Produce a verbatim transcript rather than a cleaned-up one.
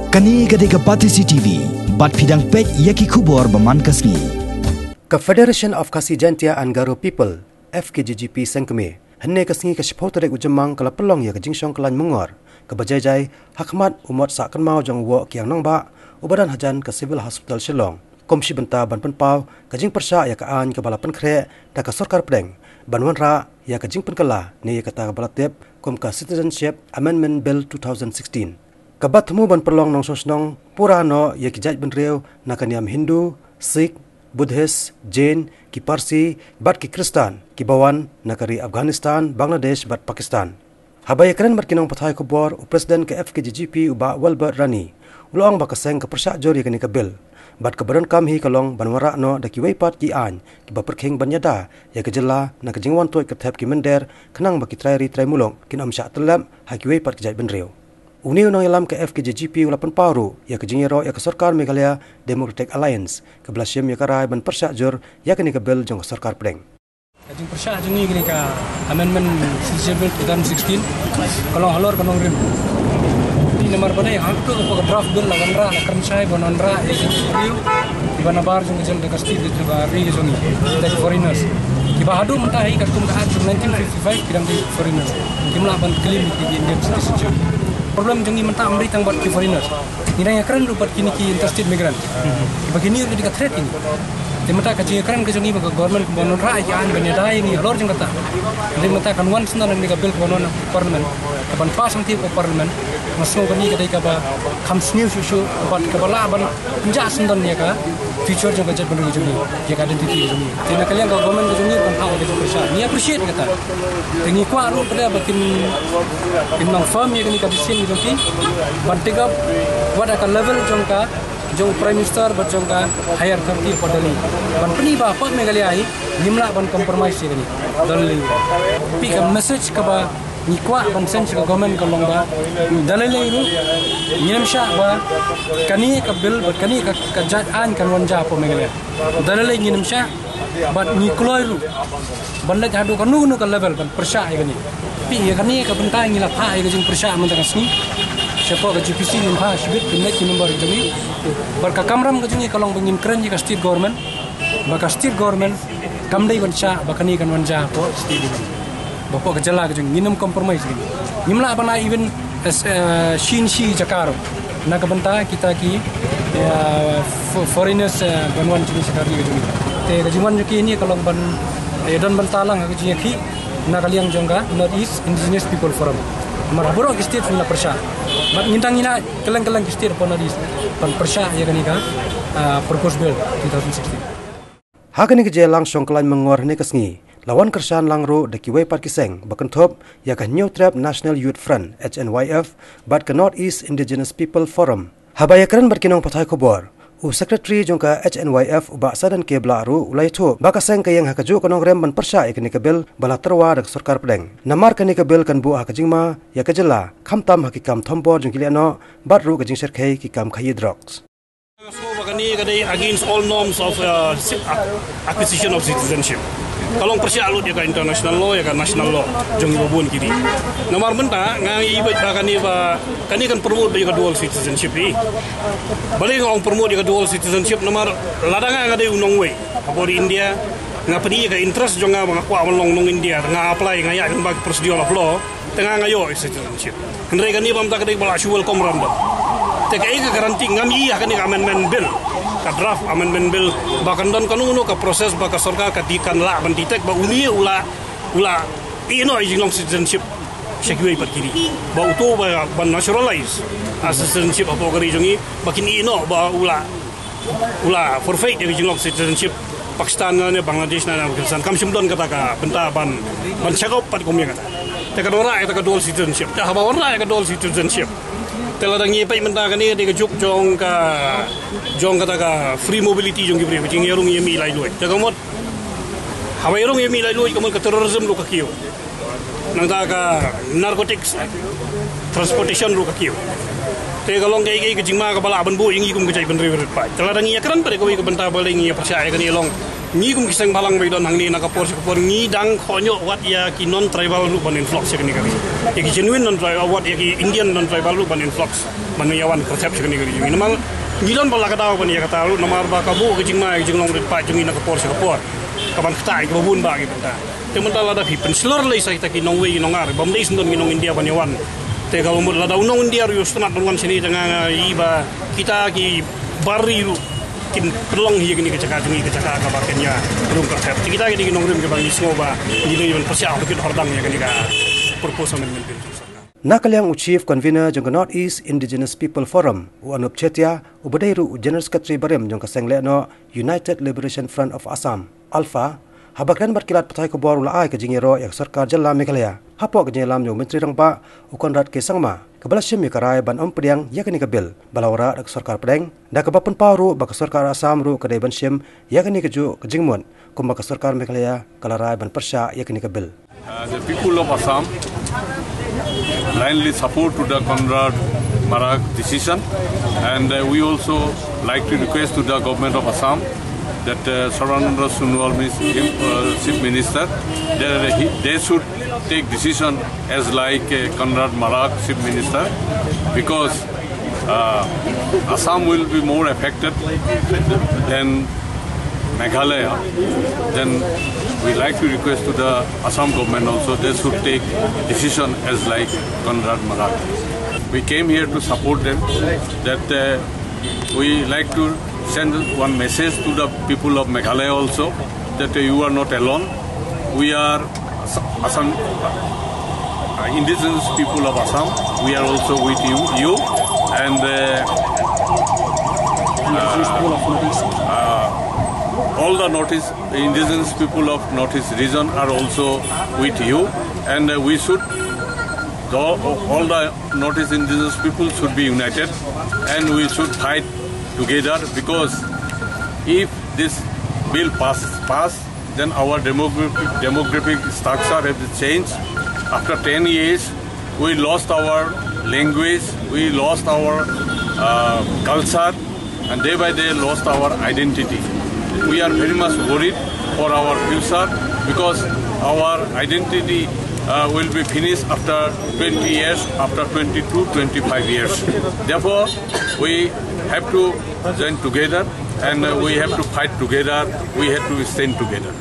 Kane ka dei ka Batesi T V, bad phi dang peit ïa ki khubor ba man ka sngi. Ka Federation of Khasi Jaintia and Garo People, F K J G P Sengkmie, hynne ka sngi ka shiphew tarik u Jymmang ka la pynlong ïa ka jingshong kyllain myngor kaba jai jai ha khmat u mot sah kynmaw jong u Woh Kiang Nangbah, uba don hajan ka Civil Hospital Shillong, kum shi bynta ban pynpaw ka jingpyrshah ïa ka aiñ kaba la pynkhreh da ka sorkar pdeng ban wanrah ïa ka jingpynkylla ne ïa kata kaba la tip kum ka Citizenship Amendment Bill two thousand sixteen. Kaba thmu ban pynlong nongshong shnong pura noh ïa ki jaitbynriew na ka niam Hindu, Sikh, Buddhist, Jain, ki Parsi bad ki Khristan kiba wan na ka ri Afghanistan, Bangladesh bad Pakistan. Haba ïakren bad ki nongpathai khubor, u President ka F K J G P, u Bah Welbert Rani, u la ong ba ka seng ka pyrshah jur ïa kane ka bill, bad kaba donkam hi ka long ban wanrah noh da kiwei pat ki aiñ kiba pyrkhing ban ïada ïa ka jylla na ka jingwan tuid kyrthep ki mynder, khnang ba ki trai ri trai muluk kin ym shah tyllep ha kiwei pat ki jaitbynriew. Une u nongïalam ka F K J G P u la pynpaw ruh ïa ka jingïaroh ïa ka sorkar Meghalaya Democratic Alliance, kaba la shim ïa ka rai ban pyrshah jur ïa kane ka bill jong ka sorkar pdeng. Ka jingpyrshah jong ngi kane ka amendment Citizenship Bill two thousand sixteen ka long halor ka nongrim. Te namar ba dei hangto ka draft bill la wanrah, la kren shai ban wanrah ïa ki briew kiba nabar jong ka jylla, ka state, ka ri jong ngi, da ki foreigners. Kiba haduh mynta hi katkum ka Act jong nineteen fifty-five ki dang dei foreigners. Kim lah ban claim ïa ki Indian citizenship. Problem jong ngi mynta ym dei tang bad ki foreigners. Ngi dang ïakren ruh bad kine ki interstate migrant. Ba kine ruh ki dei ka threat ïa ngi. Te mynta ka jingïakren ka jong ngi bad ka government kumba wanrah ïa ki aiñ ban ïada ïa ngi halor jong kata. Te mynta kan wan sngewdon ïa ka bill kaba wan na parliament, kaban pass hangtei ha parliament. Nga sngew kane ka dei kaba kham sniew shuh shuh bad kaba lah ban pynjah sngewdon ïa ka future jong ka jaitbynriew jong ngi, ïa ka identity jong ngi. Te na ka liang ka government ka jong ngi kan hap ïa ka jingpyrshah. Ngi appreciate kata. Te ngi kwah ruh pat ba kin, kin long firm ïa kane ka decision jong ki ban take up wat ha ka level jong ka, jong Prime Minister bad jong ka higher authority hapoh Delhi. Ban pyni ba hapoh Meghalaya hi ngim lah ban compromise ïa kane. Delhi. Phi ka message kaba ngi kwah ban send sha ka government ka long ba da lei lei ruh ngin ym shah ba kane ka bill bad kane ka, ka jait aiñ kan wan jia hapoh Meghalaya. Da lei lei ngin ym shah bad ngi kloi ruh ban leit haduh kano kano ka level ban pyrshah ïa kane. Phi ïa kane ka bynta ngi la phah ïa ka jingpyrshah mynta ka sngi. Shapoh ka J P C ngin phah shibit, ngin leit ki member jong ngi. Bad ka kamram ka jong ngi ka long ba ngin kren ïa ka state government, ba ka state government kam dei ban shah ba kane kan wan jia hapoh state government. Ba hapoh ka jylla ka jong ngi ngin ym compromise ïa kane. Ngim lah ban ai even, eh, shi inshi jaka ruh na ka bynta kita ki, eh, fo-, foreigners, eh, ban wan shane sha ka ri ka jong ngi. Te ka jingwan jong ki hangne ka long ban, eh, don bynta lang ha ka jingïakhih na ka liang jong ka North East Indigenous People Forum. Namar ha baroh ki state ngi la pyrshah. Bad ngin dang ïa kylleng kylleng ki state hapoh North East ban pyrshah ïa kane ka, ah, proposed bill two thousand sixteen. Ha kane ka jingïalang shong kyllain myngor hynne ka sngi, la wan kyrshan lang ruh da kiwei pat ki seng ba kynthup ïa ka Hynñiewtrep National Youth Front, H N Y F, bad ka North East Indigenous People Forum. Haba ïakren bad ki nongpathai khubor, u Secretary jong ka H N Y F, u Bah Sadan K Blah ruh u la ïathuh ba ka seng ka ïeng ha kajuh ka nongrim ban pyrshah ïa kane ka bill ba la tyrwa da ka sorkar pdeng. Namar kane ka bill kan buh ha ka jingma ïa ka jylla, khamtam ha ki kam thombor jong ki lehnoh bad ruh ka jingshyrkhei ki kam khaïi drugs. Nga sngew ba kane ka dei against all norms of, uh, ci-, ac-, acquisition of citizenship. Ka long pyrshah lut ïa ka international law, ïa ka national law jong kiba bun ki ri. Namar mynta nga ïohi ba kane ba, kane kan promote ïa ka dual citizenship hi. Balei nga ong promote ïa ka dual citizenship, namar lada nga, nga dei u nongwei hapoh ri India, nga pyni ïa ka interest jong nga ba nga kwah ban long nong India, nga apply, nga ïaid lyngba ki procedure of law, te nga, nga ïoh citizenship. Hynrei kane ba mynta ka dei ba la shu welcome random. Te kaei ka guarantee? Ngam ïohi ha kane ka amendment bill, ka draft amendment bill, ba kan don kano kano ka process ba ka sorkar ka di kan lah ban detect ba une u la, u la ïeh noh ïa ka jinglong citizenship sha kiwei pat ki ri, ba uto ba ban naturalize, ah, citizenship hapoh ka ri jong ngi, ba kin ïeh noh, ba u la u la forfeit ïa ka jinglong citizenship Pakistan ne Bangladesh ne Afghanistan. Kam shym don kata ka bynta ban, ban shakop pat kum ïa kata. Te ka wanrah ïa kata ka dual citizenship. Te haba wanrah ïa ka dual citizenship, te lada ngi peit mynta kane dei ka juk jong ka, jong kata ka free mobility jong ki briew, jingïarung ïamih laitluid. Te ka mut haba ïarung ïamih laitluid, ka mut ka terrorism ruh ka kiew. Nangta ka narcotics transportation ruh ka kiew. Te ka long kaei kaei ka jingma kaba lah ban buh ïa ngi kum ka jaitbynriew rit paid. Te lada ngi ïakren pat ïa kawei ka bynta, balei ngi ïa pyrshah ïa kane, long Ngi kum ki seng bhalang ba don hangne, na ka por sha ka por ngi dang khot ïoh wat ïa ki non tribal ruh ban influx sha kane ka ri. Ïa ki genuine non tribal, wat ïa ki Indian non tribal ruh ban influx, ban ïa wan kyrthep sha kane ka ri. Namar ngi don ba la ka daw ban ïa kata ruh, namar ba ka buh ka jingma ïa ka jinglong rit paid jong ngi na ka por sha ka por, ka ban ktah ïa kiba bun bah ki bynta. Te mynta lada phi pynshlur lei sa kita ki nongwei ki nongar, bym dei shen don ki nong India ban ïa wan. Te kaba mut lada u nong India ruh u sngewtynnat ban wan shane, te nga nga ïohi ba kita ki bar ri ruh kin pynlong hi ïa kane ka jaka jong ngi, ka jaka kaba kin ïa rung kyrthep. Te kita ki dei ki nongrim kiba ngi sngew ba ngi dei ban pyrshah tohkit hordang ïa kane ka purpose amendment bill jong sorkar. Na ka liang u Chief Convener jong ka North East Indigenous People Forum, u Anup Chetia, uba dei ruh u General Secretary barim jong ka seng lehnoh United Liberation Front of Assam, alpha, haba kren bad ki lad pathai khubor u la ai ka jingïaroh ïa ka sorkar jylla Meghalaya hapoh ka jingïalam jong u Myntri Rangbah, u Conrad K Sangma, kaba la shim ïa ka rai ban ym pdiang ïa kane ka bill ba la wanrah da ka sorkar pdeng, da kaba pynpaw ruh ba ka sorkar Assam ruh ka dei ban shim ïa kane kajuh ka jingmut kumba ka sorkar Meghalaya ka la rai ban pyrshah ïa kane ka bill. Uh, the people of Assam blindly support to the Conrad Marak decision, and uh, we also like to request to the government of Assam that uh, Sarbananda Sonowal, Minis- uh, Chief Minister, that he, they should take decision as like uh, Conrad Marak, Chief Minister, because uh, Assam will be more affected than Meghalaya. Then we like to request to the Assam government also, they should take decision as like Conrad Marak. We came here to support them, that uh, we like to send one message to the people of Meghalaya also, that uh, you are not alone. We are Assam, uh, indigenous people of Assam. We are also with you, you and uh, uh, uh, all the Northeast indigenous people of Northeast region are also with you, and uh, we should, the, all the Northeast indigenous people should be united, and we should fight together, because if this bill pass pass, then our demographic, demographic structure has changed. After ten years, we lost our language, we lost our uh, culture, and day by day lost our identity. We are very much worried for our future, because our identity uh, will be finished after twenty years, after twenty-two, twenty-five years. Therefore, we have to join together, and uh, we have to fight together, we have to stand together.